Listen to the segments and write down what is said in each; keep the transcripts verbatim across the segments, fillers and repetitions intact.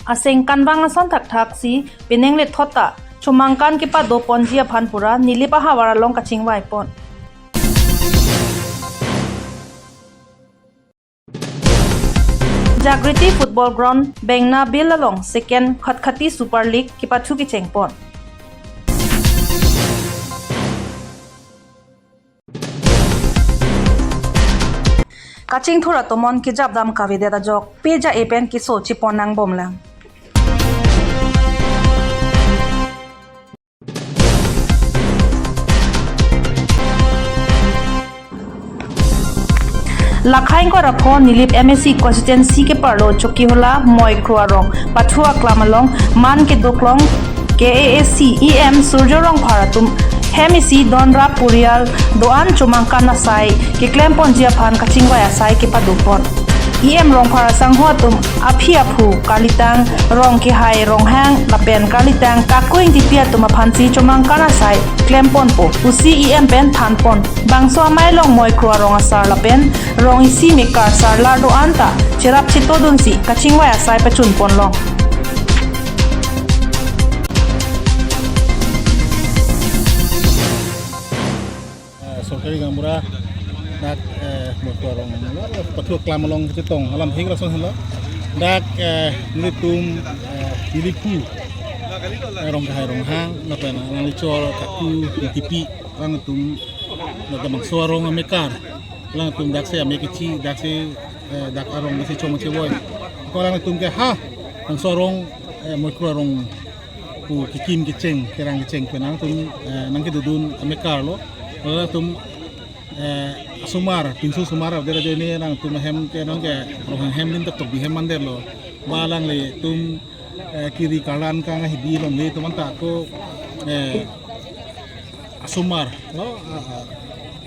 Asengkan bang ason thakthaksi penang lethot ta chomangkan kepadoponji aphan pura Nilip ahavar along kachingvaipon. Jagriti Football Ground, Bengnabil along Second Khatkhati Super League kepathu kechengpon. Kachingthur atomon kejapdam kavedet ajok pe ja-e pen keso chepon nangbomlang. Lakha ingkoi ra pho Nilip M A C constituency keparlo Chokihola Moikro arong pathu aklam along man kedoklong K A A C E M Surjo Rongphar atum hem isi donrap porial do-an chomangkan asai keklemponji aphan kachingvai asai kepadopon. E M Rongphar asangho atum aphi aphu karlitang rong kehai ronghang lapen karlitang Kaku Ingtipi atum aphansi chomangkan asai klemponpo pusi E M pen thanpon. Bangso amei along Moikro arong asar lapen rong isi mekar sarlar do-an ta cherap chetodunsi kachingvai asai pachunponlong. Eh, sorkari gaonbura dak, eh, Moikro arong pathu aklam along chetong alam hik rason helo. Dak, eh, nelitum, eh, Nilip aphu, eh, rong kehai ronghang lapen alanglichor Kaku Ingtipi alangtum dak bangso arong amekar. Alangtum daksi amek kechi, daksi, eh, dak arong daksi chom chevoi. Ko alangtum ke ha bangso arong, eh, Moikro arong pu kekim kecheng, kerang kecheng pen alangtum, eh, nangkedodun amekar lo. Alangtum, eh, asomar, pinso asomar avedetji ne alangtum ahem ke nang ke rong hang hem din ta tokbi hem mandetlo. Ba alanglitum, eh, kiri karlan kang ahibi longle atum anta ko, eh, asomar lo, a, a,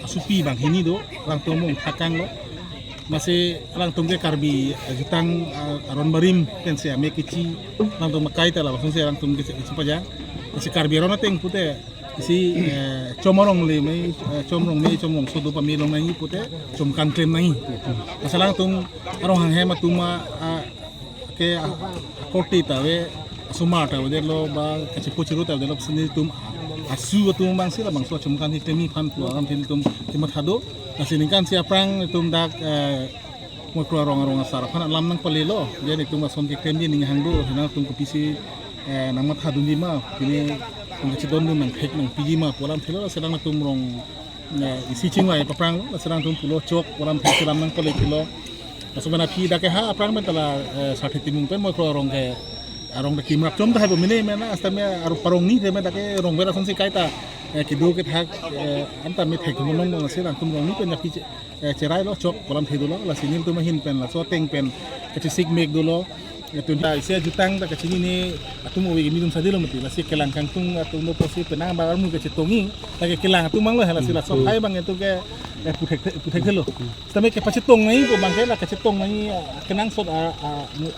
asopi banghini do, alangtum mung thakang lo. Masi alangtum ke Karbi ajutang, a, aron barim pensi amek kechi, alangtum akai ta labangso si alangtum ke, kechi pajang. Masi Karbi aron ateng pute isi, eh, chom arong le mei, eh, chom rong mei, chom rongso do pame long nangji pute chomangkan klem nangji. Masi alangtum arong hang hem atum a, a, ke a, akorte ta ave, asomar ta avedetlo ba kachipo chiru ta avedetlo pusi nelitum asu atum abangsi labangso chomangkan keklemji aphan pu alam si nelitum kematha do. Lasi ningkan isi aphrang nelitum dak, eh, Moikro arong arong asar aphan alam nangpalelo. Dia nelitum ason keklemji ning hang do, alangtum kopisi, eh, nangmathadunji ma, pine nangkachedondun nangthek nangpiji ma pu alam thelo, lasi alangtum rong, eh, isi chingvai paphrang lo, lasi alangtum pulo chok pu alam thek alam nangpalelo. Laso pen aphi dak ke ha aphrang pen ta la, eh, Sarthe Timung pen Moikro arong ke arong dak kimrap chom ta hai bo mene mena asta me aru parong ni the me dak ke rong bera sonsi kaita, eh, kedo kethak, eh, anta me thek mo nong nong si alangtum rong ni pen dak ke, eh, cherai lo chok pu alam thedolo, lasi nelitum ahin pen laso ateng pen kachesik mek dolo. Latum ta isi ajutang ta kachinine atum ove kimi atum sadi lo mati, lasi kelang kangtung atum do pusi penang ba armu kachetongji, lake kelang atum abang lo hela si laso hai abang atum ke, eh, puthek puthek thelo. Sitame kepachetong nangji ko abang ke la kachetong nangji, ah, kenangsot a, a,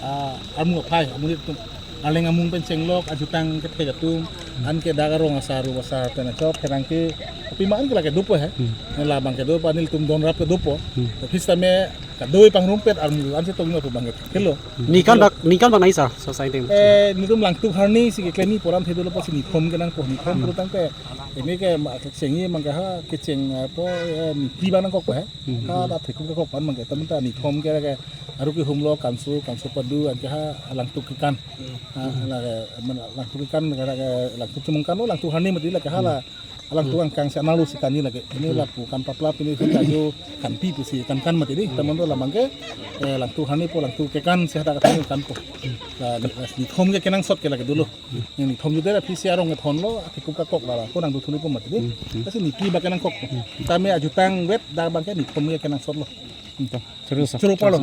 a, armu aphai, amonit atum. Arleng amung pen chenglok, ajutang kethek atum, anke dak arong asar ru asar pen achok, pherangke, pima anke lake dopo he. Hmm. Labang ke dopo, nelitum donrap ke dopo. Hmm. Tapi sitame kadoi pangrumpet armu, ansi tongno pu abang ke thelo. Ningkan bak, ningkan bak nai sir, society. Eh, nelitum Langtuk Harni si keklemji pu alam thedolo pusi nithom kenangpo, nithom Hmm. pu tangte. Ini ke ma-, kechengji abang ke ha, kecheng apo, eh, nipri abang nangkokpo he. Hmm. Ha, dak thekup kekok abang ke, temen ta nithom ke, ke, aru kehumlo, Kanso, Kanso Padu, anke ha, Langtuk Kekan. Hmm. Ha, lake, men, Langtuk Kekan, lake, lake, Langtuk Chomangkan lo, Langtuk Harni mati lake, ha, la, Hmm. Langtuk Hmm. Angkang si analo si kanji lake. Ini Hmm. lapu kan paplap ini si kajo kanpi pusi kankan mati di. Hmm. Temen do labang ke, eh, Langtuk Harni po, Langtuk Kekan si hadak kanpo. Hmm. La, la, nithom ke kenangsot ke lake dolo. Yang nithom jute la pisi arong kethon lo, akekup kakok la, la, ko nangdothu nangpo mati di. Hmm, hmm. Lasi nipri abang kenangkok. Hmm. Tame ajutang vet, dak abang ke nithom ke kenangsot lo. Hmm. Choro sa. Choro palo.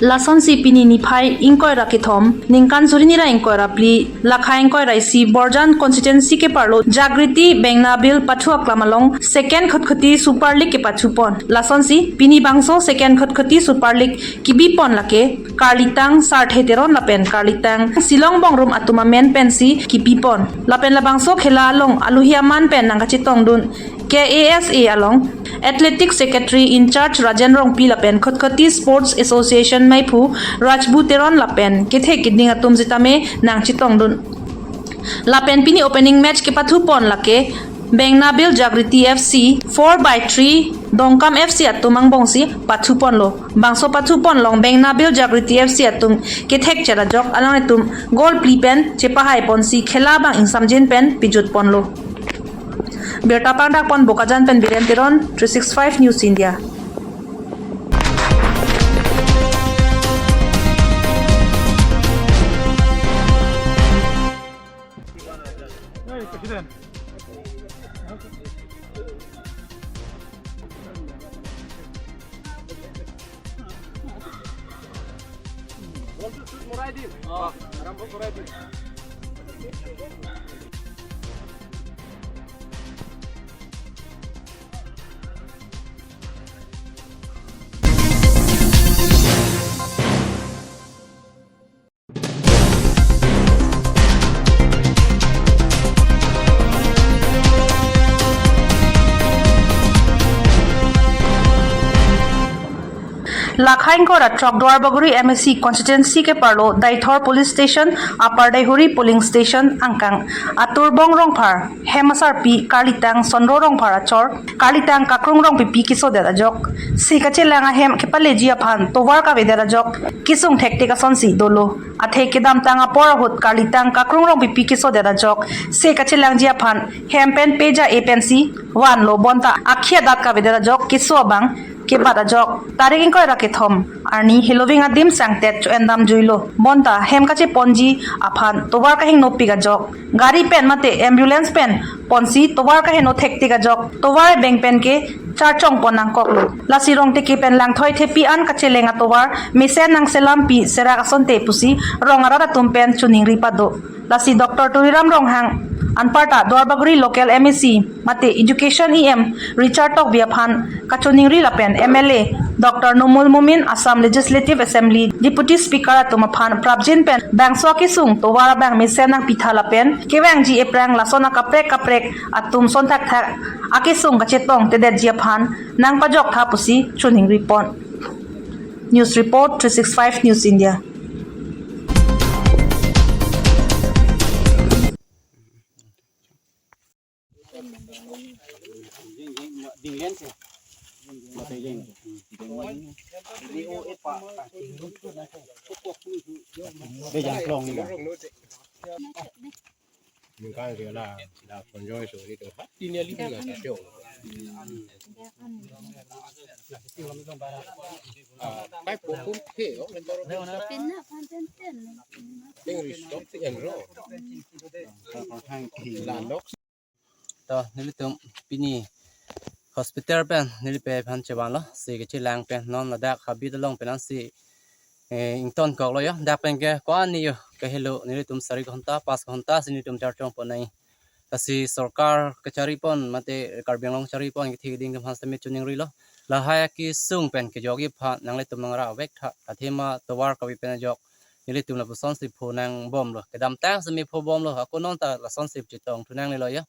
Lasonsi pini niphai ingkoi ra kethom, ningkan suri hini ra ingkoi ra phli, lakha ingkoi ra isi Borjan constituency keparlo Jagriti Bengnabil pathu aklam along Second Khatkhati Super League kepathupon. Lasonsi pini bangso Second Khatkhati Super League kebipon lake karlitang Sarthe Teron lapen karlitang Silong Bongrung atum amen pensi kebipon. Lapen labangso khela along aluhi aman pen nangkachetongdun K A S A along Athletic Secretary in charge Rajen Rongpi lapen Khatkhati Sports Association meiphu Rajbu Teron lapen kethek keding atum sitame nangchetongdun. Lapen pini opening match kepathupon lake Bengnabil Jagriti F C, four by three Dongkam F C atum angbongsi pathuponlo. Bangso pathupon along Bengnabil Jagriti F C atum kethekchet ajok alanglitum goal phli pen chepahaiponsi khela abang ingsamjin pen pejutponlo. Birta pangdakpon Bokajan pen Biren Teron, three six five News India. Lakhain kora throk Duar Bagori M A C constituency keparlo Deithor Police Station, Upper Deihori Polling Station angkang Aturbong Rongphar, hem asarpi Karlitang Sondro Rongphar achor, Karlitang Kakrung Rongpipi kesodet ajok, se kachelang ahem kepaleji aphan tovar kavedet ajok kesung thektik asonsi dolo. Athe kedamtang apor ahut Karlitang Kakrung Rongpipi kesodet ajok se kachelangji aphan hem pen peja-e pensi vanlo bonta akhia dat kavedet ajok keso abang kebat ajok. Tarik ingkoi ra kethom arni heloving adim sangtet cho-endam juilo. Bonta hem kacheponji aphan tovar kahingnopik ajok, gari pen mate ambulance pen ponsi tovar kahingno thektik ajok, tovar beng pen ke charchongpon nangkoklo. Lasi rong teke pen langthoi thepi an kacheleng atovar mesen nangselampi serak asonte pusi rong arat atum pen choningri pado. Lasi Doctor Tuliram Ronghang anparta Duar Bagori local M A C mate Education E M Richard Tokbi aphan kachoningri lapen M L A Doctor Numal Momin, Assam Legislative Assembly Deputy Speaker atum aphan prapjin pen bangso akesung tovar abang mesen nangpitha lapen kevangji aphrang lason akaprek kaprek atum son thakthak akesung kachetongtedetji aphan nangpajoktha pusi choningripon. News report, three six five News India. To nelitum pini hospital pen nelipe aphan chevanlo, se kachelang pen non ladak habit along pen ansi, eh, ingtonkoklo yo. Dak pen ke ko-an ni yo, kahelo nelitum sari ghonta, pas ghonta si nelitum charchongpon nai. Lasi sorkar kacharipon mate Karbi Anglong charipon kethe keding atum aphan sitame choningrilo. Lahai akesung pen kejokji aphan nanglitum nangra vek tha, athema tovar kave pen ajok nelitum lapusonsi pho nangbomlo. Kedamtang sitame phobomlo, ako non ta lasonsi chetongthu nanglelo yo.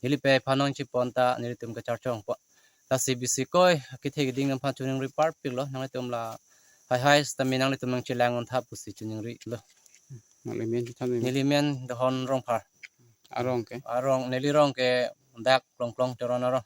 Nelipe aphan nangchepon ta nelitum kacharchongpon. Lasi bisi koi kethe keding atum aphan choningri parpiklo, nanglitum lahai hai sitame nanglitum nangchelang untha pusi choningrilo. Nangli men chethan neli. Neli men Dohon Rongphar. Arong ke? Arong, neli rong ke dak Klongklong Teron arong.